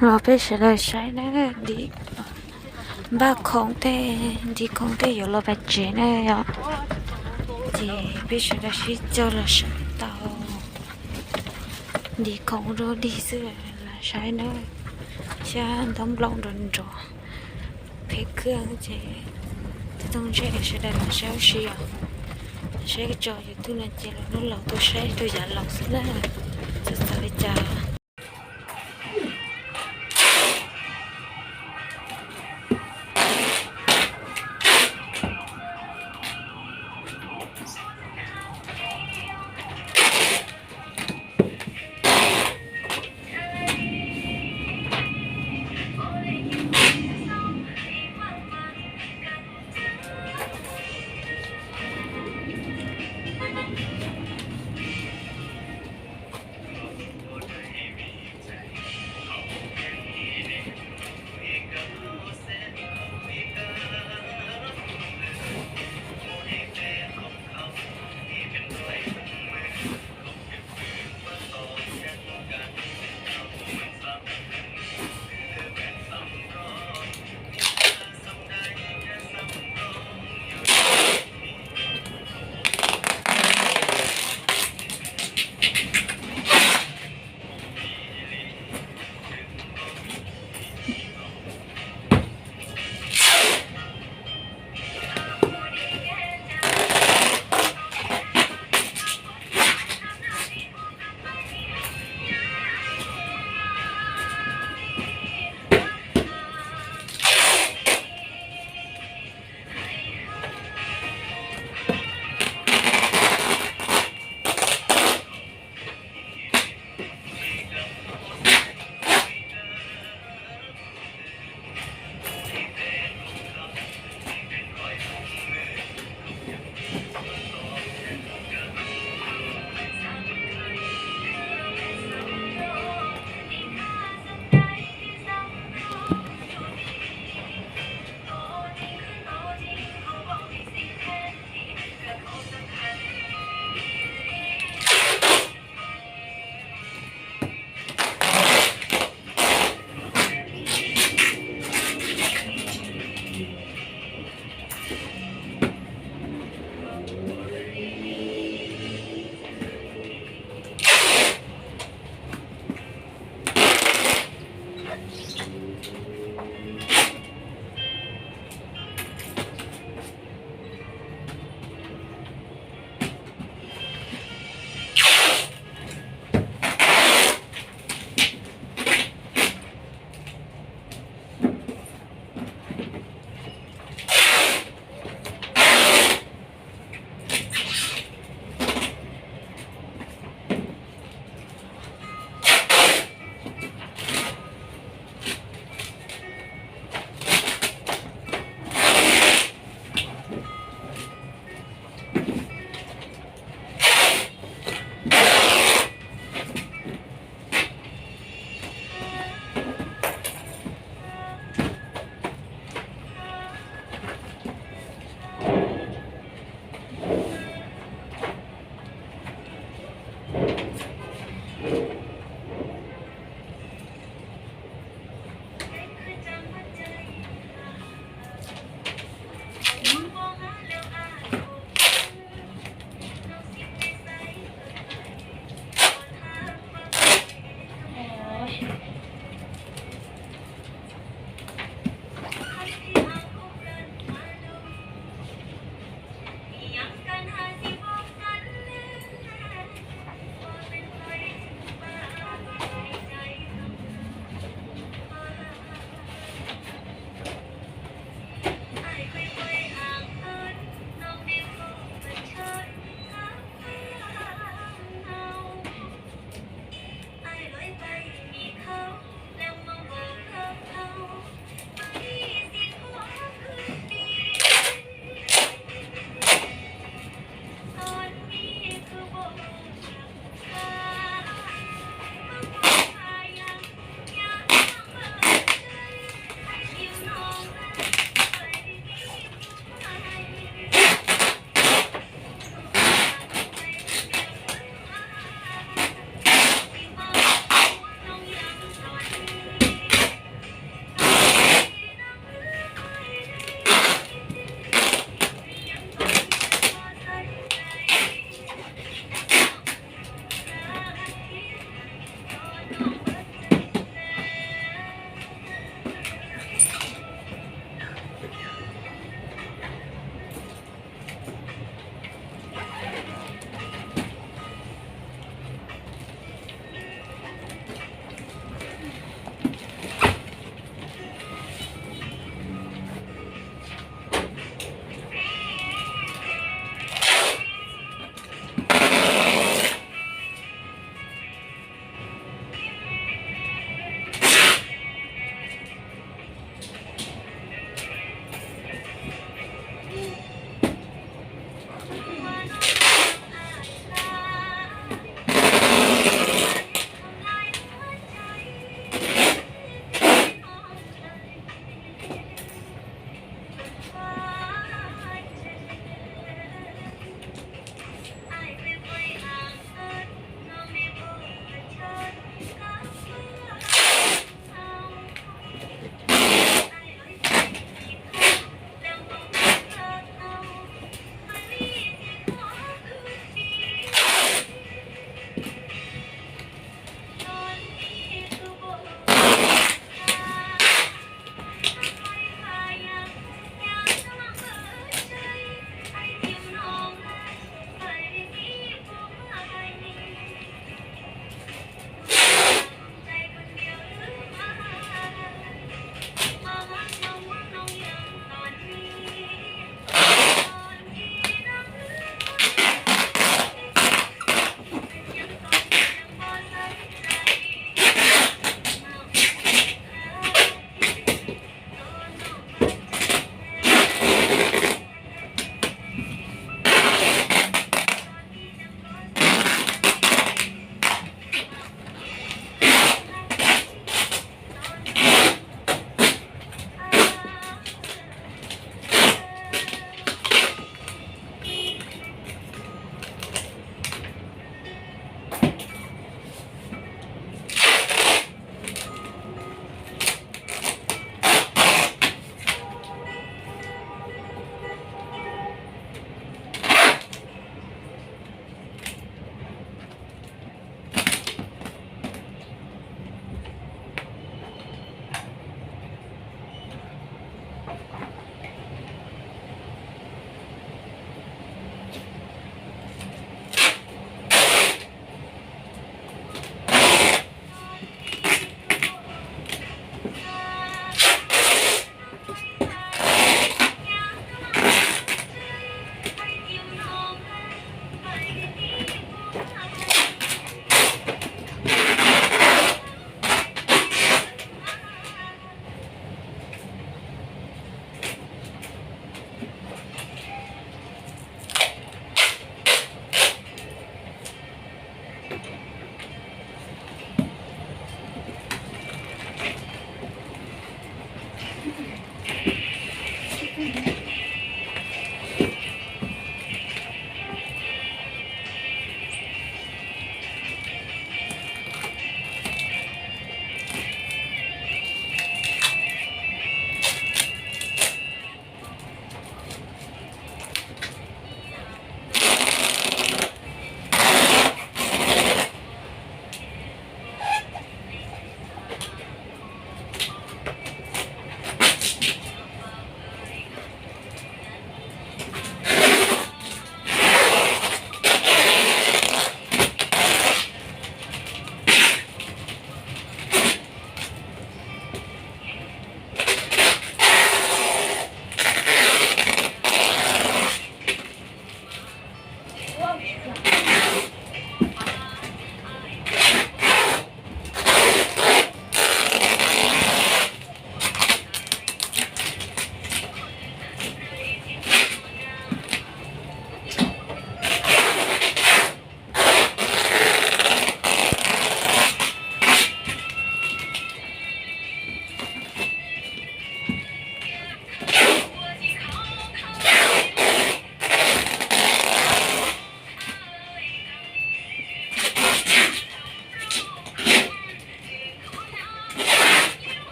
Los peb sawv daws saib na, ntim npaj khoom tej, ntim khoom tej yuav los pem tsev na yom. Ces peb sawv daws sib cog los sawv tau, ntim khoom rau dig xwb, los saib na, xyab ntaub nplooj nrov nrov, phem kawg ces tus tooj ntshe sawv daws los saib ua si os. Saib tso YouTube no ces los hnub laus tuaj saib rau yav laus xwb na, txawm txawv li cas.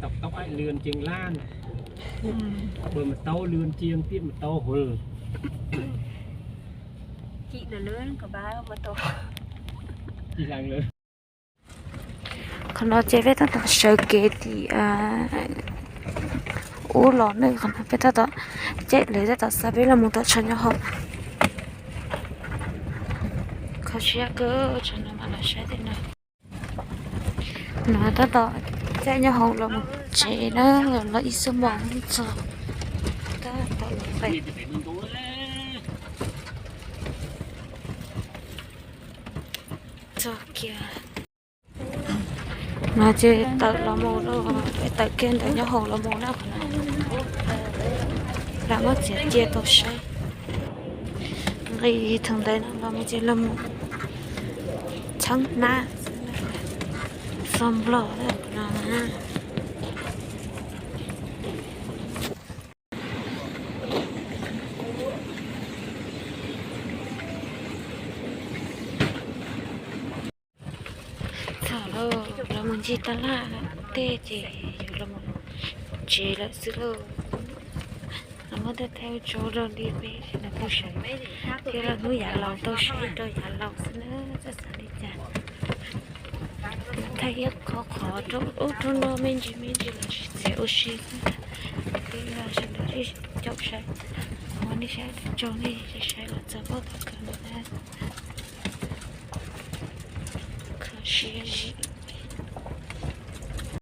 Tau tau ai lươn chiêng lan. Bơ mà tau lươn chiêng tiết mà tau hul. Qhov no ces peb tab tom sawv kev tim ub los ne, qhov no peb tab tom caij lawv tab tom xa peb los mus tom tshav nyob hauv. Kho siab kawg, tshav no mas los saib tej no. No tab tom caij nyob hauv los mus tsev na, los ib xuab moos txog. Tab tom los pem txog kiag. No ces tawm los mus lawm, tawm kiag ntawm nyob hauv los mus na, qhov no lam muab txiav cia tau saib. Nqis thaum ntawd no los mus ces los mus txheeb hnab, txog Nplog na, qhov no na. Txog lawm, los mus ncig taj laj tej ces yuav los mus tsev lawm xwb lauj. Los muab tej thaij tso rau li peb sawv daws tau saib, thiab los hnub yav laus tau saib rau yav laus xwb na, txawm xav li cas. Thaij ib qho qhov rau ub rau no me ntsis me ntsis los tsis txiav ua si xwb. Peb los sawv daws sib caum saib, ua nej saib tsaug nej saib los txog pab tom kawg ntawd na. Kho siab zim.